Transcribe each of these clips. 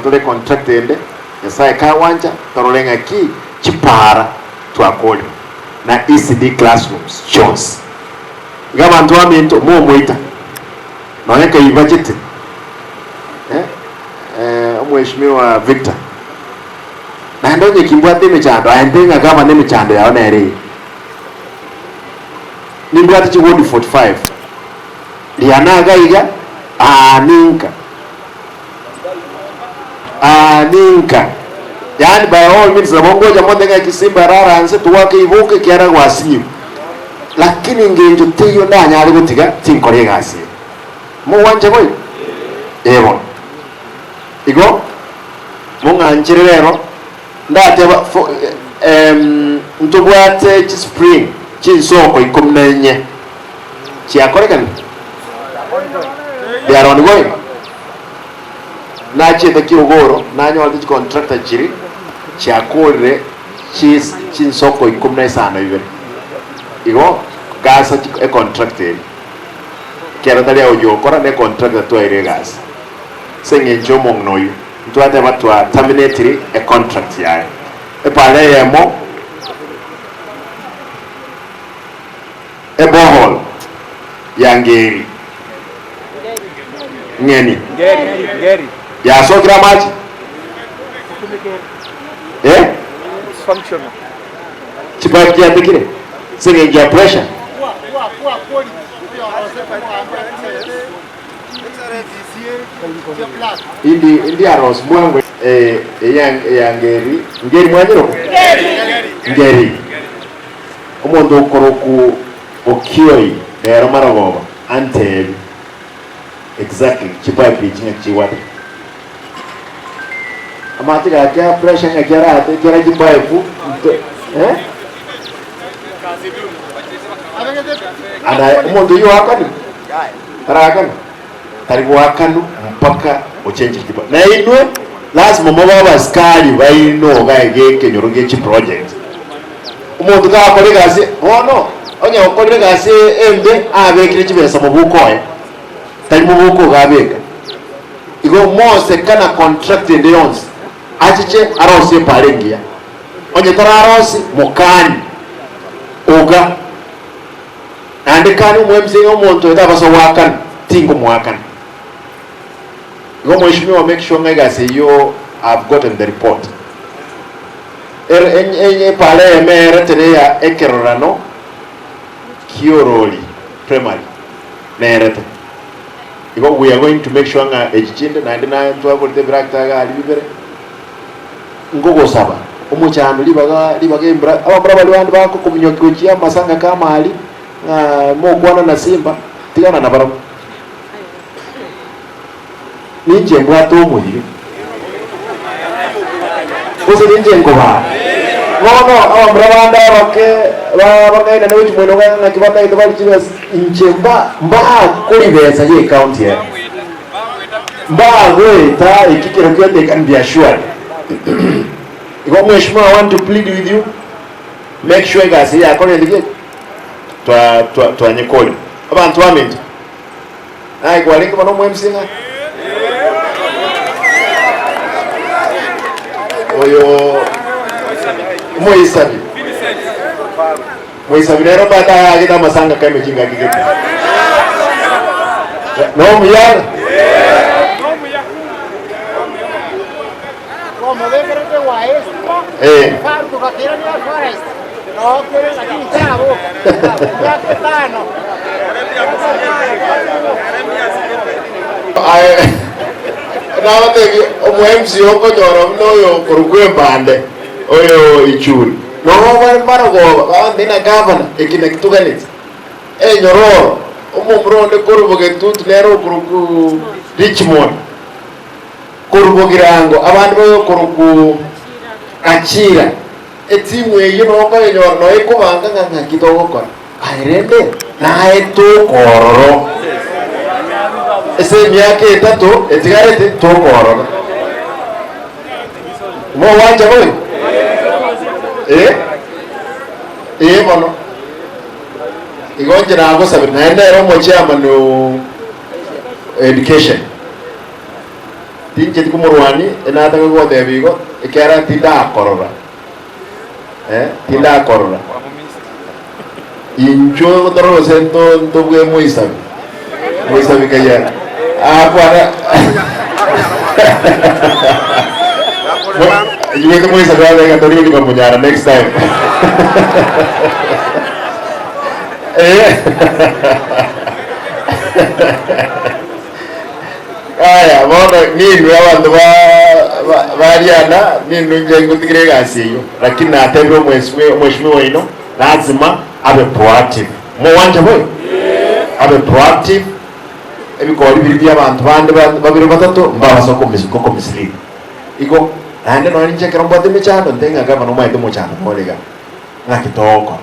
tore econtract ende, Nyasaye kagwancha torore ng'aki chipaara twakorire na ECD classrooms chionsi. Iga abanto baminto momoita nonya kaibachete eh, eh, omweshimiwa Victor naende onye kimbwate emechando aye nte ng'a gavana emechando yao nere eye. Nimbwate chiward 45 riana iga iga aa ninka Aa ninka. Yaani by all means nabo ngocha monte ng'a ekisimba rara nse togwaka iboka ekiagera gwasinyiwe. Lakini ngencho teiyo ndanyare gotiga tinkora egasi eye. Mogwancha boigo? Ee bono. Igo mong'anchere rero ndateba fo em ntobwate chispring chinsoko ikomi na inye chiakorekanire? They are ongoing. Nachiete kiogoro nanyorete chicontractor chiria chiakorire chis chinsoko ikomi na isano ibere. Igo gasa chi econtract eria. Ekero tari agochia gokora ne contractor twaire egasi. Ase eng'encho y'omong'ina oyio ntwateba twa terminatiri econtract yaye. Epara eyemo Eborehole ya Ngeri ng'eni yasokire amache eh? Chipipe chiatekire ase eng'encho ya pressure. Indi indi aros bwango eh, eya eya Ngeri Ngeri mwanyire Ngeri Omonto okorokwa Okioi rero marogoba antebi exactly chipipe echi ng'aki chigwateka. Amache gaki a pressure ng'aki arate kera chipipe nto eh? Anaye omonto oyio oakanu? Taraakanu? Tari goakanu mpaka ochenchire chipipe. Na inwe lazima mobe abasikari baino iga iga ekenyoro gie chiproject. Omonto gakora egasi, bono onye okorire egasi embe abekire chibesa mobuko oye, tari mobuko iga abeka. Igo moseka na contract ende yonsi, achiche arosie epara engiya. Onye tararosi, mokani oga. Naende kani omoemisia ng'a omonto oyo tabasa goakana, tingomoakana. Igo mweshimiwa make sure ng'a egasi eyio I have gotten the report. Ere epaara eyemo eerete neya ekerorano ki'orori primary nerete. Igo we are going to make sure ng'a echi chinde naende naye ntwagorete ebirakita iga aria bibere, nkogosaba omochando ribaga ribaga embura abamura baria bande bakokominyokia gochia amasanga ka amari ng'a mokwana na simba tigana nabarabwo. Ninche mbwate omoyio, gose ninche nkobaa. Bono abamura bande abake bang'ainane gochia moino ng'a ng'aki bataete barie chibesa, inche mba mbakoribesa ye ecounty ere. Mbagoeta eki kero kio they can be assured. Igo mweshimiwa I want to plead with you, make sure egasi eye yakorire ki? Twa twa twanyekorire. Abanto baminto. Naye kwarenge bono omo-MC ng'a? Oyo omoisabi. Moisabi nere omanyete ayagete amasanga ka emechie ngaki gete. Nomuyare? Eh. Aye nabatebie omo-MC okonyora buna oyo okorokwa embande oyo Ichuni noo bare mbarogoba bagoteba ng'a gavana eki naki toganeti enyororo omomura onde korwa Bogetutu nere okorokwa Richmond korwa Bogirango abande bayokorokwa Achira. Etimu eyio nokoyenyora noyo ekobanga ng'a ng'aki togokora. Aye rende naye toka ororo. Ase emiaka etato etigarete toka ororo. Mogwancha boigo? Eh? Ee bono. Igo inche nagosabire naende nere omochairman o education. Tincheti komorwania, enataka goteba igo, ekiagera tindakorora, eh, tindakorora. Inchuo tore gose nto ntobue moisabi, moisabi kaiya akwana Inchuo moisabi abega tori gochia komonyara next time. Eh. Aya, bono ninwe abanto ba ba bariana, ninwe inche ngotigire egasi eyio, lakini natebire omwesimi omweshimiwa oino, lazima abe proactive. Mogwancha boigo? Abe proactive, ebikori biria bia abanto bande ba babere batato, mbabasa komis kokomislead. Igo, naende nonye ninche ekero mbwate emechando, nte ng'a gavana omanyete omochando nore iga, ng'aki togokora.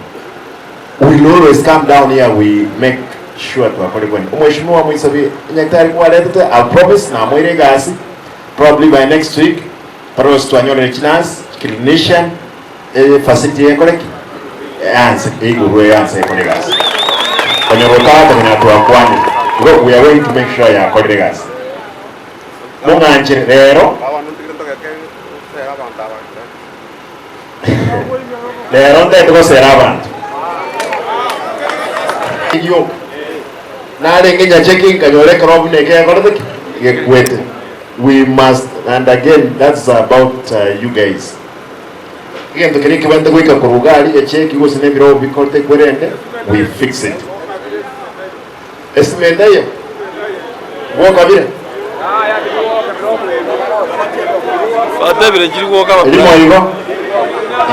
We will always come down here we make sure twakora bwene. Omweshimiwa Moisabi nyagetari kwaretete I'll promise namoire egasi probably by next week tore gose twanyorire chinurse, clinician e facility ekore ki? Eanse eigurwe eanse ekore egasi. Konyora otagete konyora twakwanire. Igo we are going to make sure yakorire egasi. Mong'anchere rero. Rero ntagete gosera abanto. Rioka. Narenge nyacheki nkanyora ekero buna eke gekorete ki? Gekwete. We must and again that's about you guys. Egento keria ekebwate goika korwa iga aria echeki gose na ebirogo bikorete kwerende we fix it. Esime taiyo? Gwoka bire? Batebire nchiri gwoka Erimo abakura. igo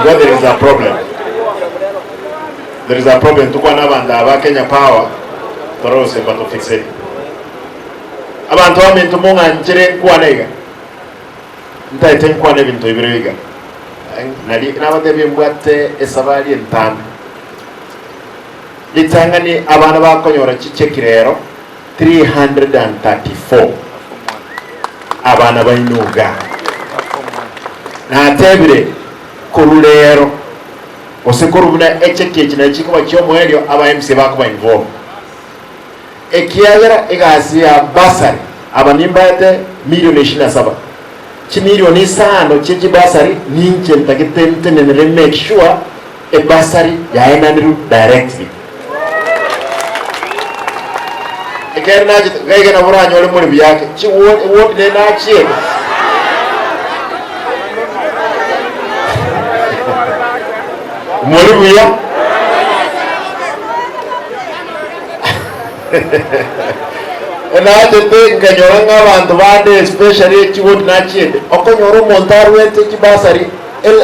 igo there is a problem there is a problem tukwane abanto aba Kenya Power tore gosemba to fix it abanto baminto mong'anchere nkwane iga ntaete nkwane ebinto ebire iga nari nabatebie mbwate esabari entambe Ritang'ani abana bakonyora chicheki rero 334 abana baino iga. Natebire korwa rero gose korwa buna echeki echi nachi chikoba chi'omoerio aba MCA bakoba involved. Ekiagera egasi ya bursary aba nimbaete milioni ishirini na saba, chimilioni isano chie chibursary ninche ntagete ntenenere make sure Ebasari yaenanirwe directly. Ekero nachete iga iga nabo oranyore more buyake chi ward eward nere nachiete. More buya? Nachete nkanyora ng'a abanto bande especially chiward nachiete, okonyora omonto arwete chibasari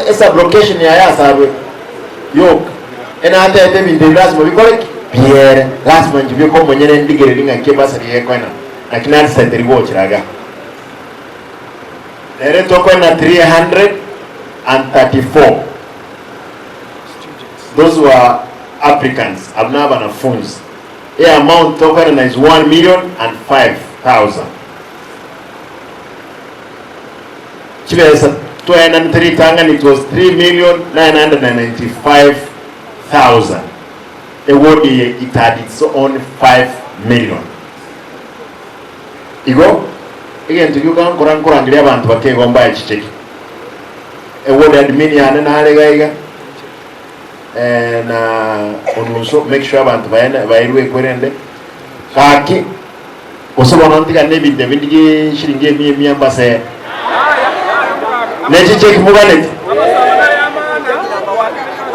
Esublocation yaye asarwe yoka enatete ebinto ebi lasima bikore ki? Biere. Lasima inche bioka omonyene ndigererie ng'aki ebasari eye ekoenana. Naki nadecideri gochera igaa. Nere tokoenana 334 those were applicants abwo na abanafunzi. E amount tokoenana is 1,005,000. Chibesa twaenanete ritang'ani it was 3,995,000. Eward eye it had its own 5 million. Igo egento gioka nkora nkorangeria abanto bakegwa mbae chicheki. Eward admin yane nare iga iga eh, na Onunso make sure abanto baene bairwe ekwerende gaki Gose bono ntigane ebinto ebi ndigie eshiringi emia emia mbasere. Ne chicheki moganeti.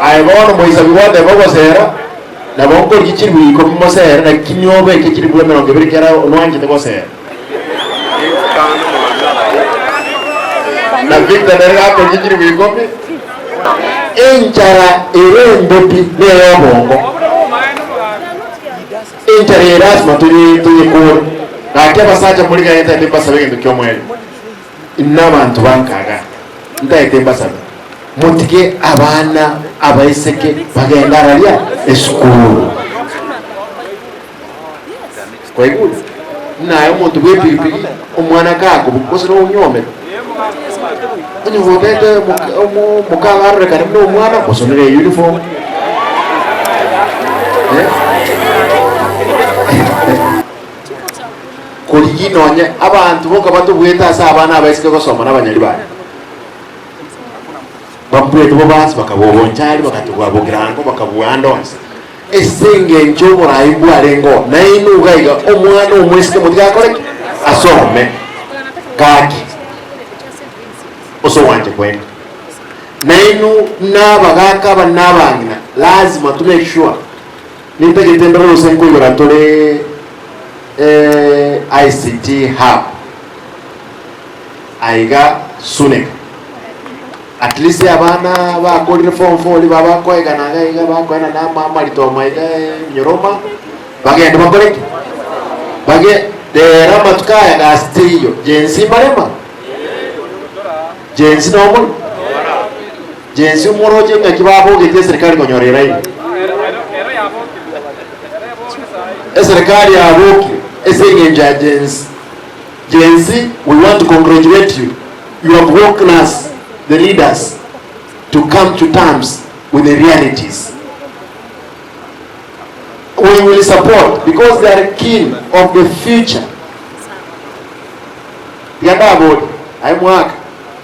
Aye bono moisabi gwateba ogosera, nabo nkorigia chilifu ikomi mosere, lakini obeke chilifu emerongo ebere kera nwanchete gosera. Na Victor nere gakorigia chilifu ikomi. Enchara ere embe pi neyobongo. Enchara eye lasima toyekore. Gaki abasacha more gaki ntaete mbasabe egento ki'omoerio. Inwe abanto ba nkaga, ntaete mbasabe, motige abana abaiseke bagende araria esukuru. Kwaigure? Buna aye omonto bw'epigipigi, omwana kakobuga gose nonyuomete, onye gotete omokago arorekane buna omwana, gosonera euniform. Korigia nonye abanto boka batobwete ase abana abaiseke gosoma nabanyari baye. Bambuete bo bonsi bakabua obonchari, bakatubua bogirango, bakabua ande onsi. Ase engencho oborai mbwarenge oo, nainwe iga iga omwana omoiseke motige akore ki? Asome. Gaki, ase ogwancha kwaino. Nainwe nabagaka aba na abang'ina, lazima to make sure, nintagete ndore gose nkoigora tore ICT hub aiga Suneka. At least abana bakorire form four riba bakoegana iga iga bakoenana ama amaritomo iga eminyoroma bagende bakore ki? Bage rero amatuko aya gasi teiyo Gen-z mbarema? Gen-z nomore? Gen-z omoroche ng'aki babogetie eserikari konyora eraini? Eserikari yabokire ase eng'encho ya Gen-z. Gen-z we want to congratulate you, you have woken us the leaders to come to terms with the realities. We will support because they are keen of the future. Tiga ndabori aye mwaka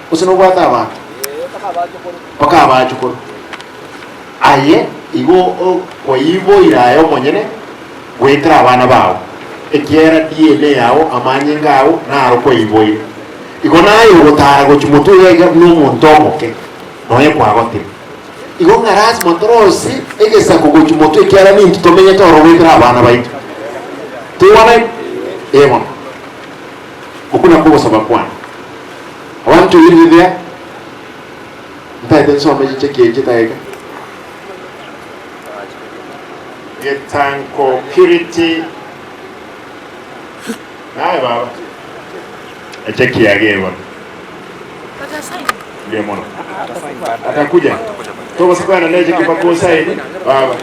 gose nobwate abanto mpaka abachukuru aye igo okoiboire aye omonyene goetera abana bao, ekiagera DNA yao, amanyinga ao, naro kwaiboire. Igo naye ogotara gochia motwe iga iga buna omonto omoke, nonya kwagotire. Igo ng'a lasima torosie egesaku gochia motwe ekiagera nintwe tomenyete ororo goetera abana baito. Toigwanaine? Ee bono. Okwo nakwo ogosaba kwane. I want to leave you there, ntaete nsome chicheki echi chidageka. Getanko Purity naye baba eche kiage bono mbuya mono atakuja tobasa kwenda neche kibaka osaini baba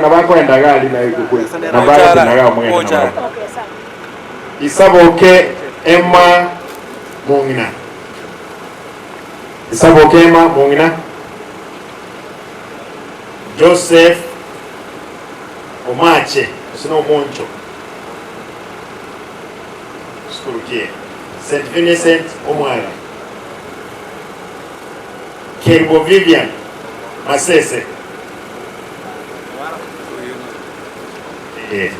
na bakwenda gari na bagotenaga omogende na barabwo Isaboke Emma mong'ina Isaboke Emma mong'ina Joseph Omache, gose nomoncho, sukuru ki eye? St Vincent Omwari, Kerubo Vivian Masese, eh,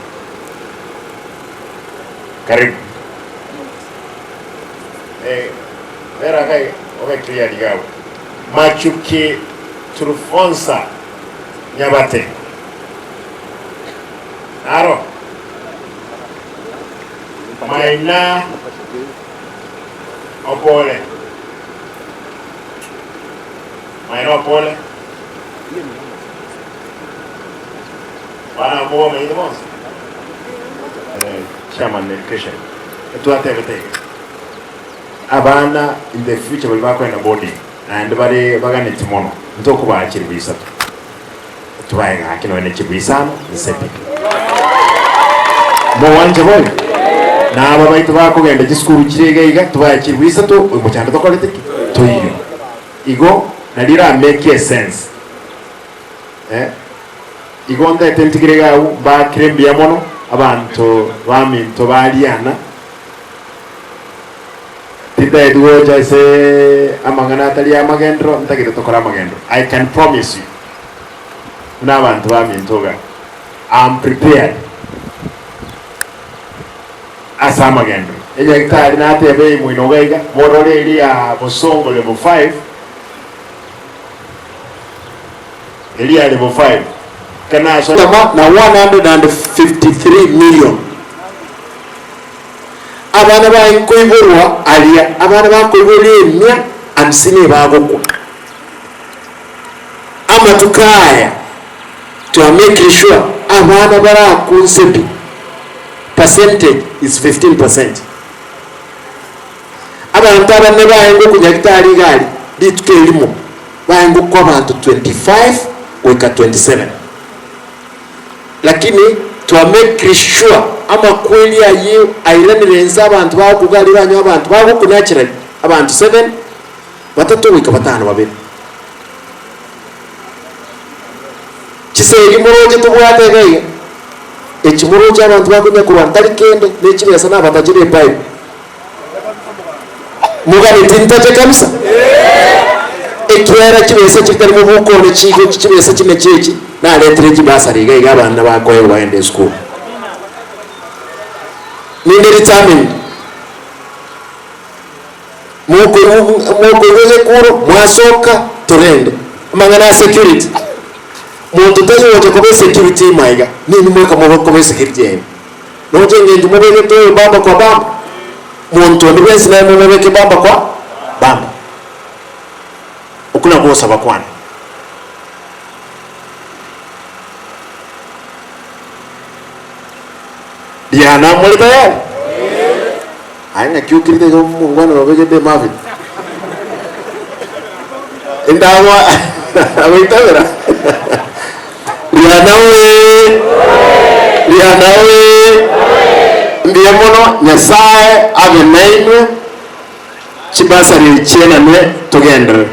karibu eh, bera iga obe clear iga abwo. Machuki Trufonsa Nyabate naro Maina Opole Maina Opole Bana amo bamenyete bonsi eh, Chairman Education etwatebete iga abana in the future bari bakoenda boarding Naende bare baganeti mono, ntokobaa chilifu isato, tobae gaki nonya ne chilifu isano inse pi. Mogwancha boigo? Na aba baito bakogenda chisukuru chire iga iga, tobae chilifu isato, oyo mochando tokorete ki? Toiyo. Igo nario eramake esense. Eh, igo ntaete ntigire iga agwo, mbakire mbuya mono, abanto baminto bariana. Tintageti gocha ase amang'ana atari amagenderero, ntagete tokore amagenderero. I can promise you, buna abanto baminto iga, am prepared ase amagenderero. Enyagitari nateba eye moino iga iga, morore eria ya Bosongo level 5, eria ya level 5, ekero nasoa. Na 153 million. Abana baye nkoiborwa aria, abana bakoiborwa emia hamsini ebagokwa. Amatuko aya twamekire sure abana barakunse pi percentage is 15%. Abanto abanene baye ngokunyagitari iga aria rituko erimo baye ngokwa abanto 25 goika 27. Lakini twamekire sure amakweri ayio airanire inse abanto bagokwa iga aria oranyore abanto bagokwa naturally abanto seven, batato goika batano babere. Chisegi moroche tobwate iga iga. Echi moroche abanto bakonya korwa ntari kende, ne chibesa nabatachire epipe. Moganeti ntache kabisa? Ekiagera chibesa chitari mobuko one chigo chibesa chimechi echi, naretire chibasari iga iga abana bakoegwa bagende esukuru. Ninde determined. Mokoigwa egekuro, mwasoka, torende. Amang'ana a security, monto tari gocha koba esecurity ime aiga, ninwe mweka mokoba esecurity yaino. Noche engencho mobegete oyo bamba kwa bamba, monto onde bwensi naye momobeke bamba kwa bamba. Okwo nakwo ogosaba kwane. Riana more tayari? Aye ng'aki okirete iga omongwana nobegete Marvin? Endagwa agoitabera. Riana oye! Riana oye! Mbuya mono, Nyasae abe nainwe, chibasari echi chienanwe togenderere.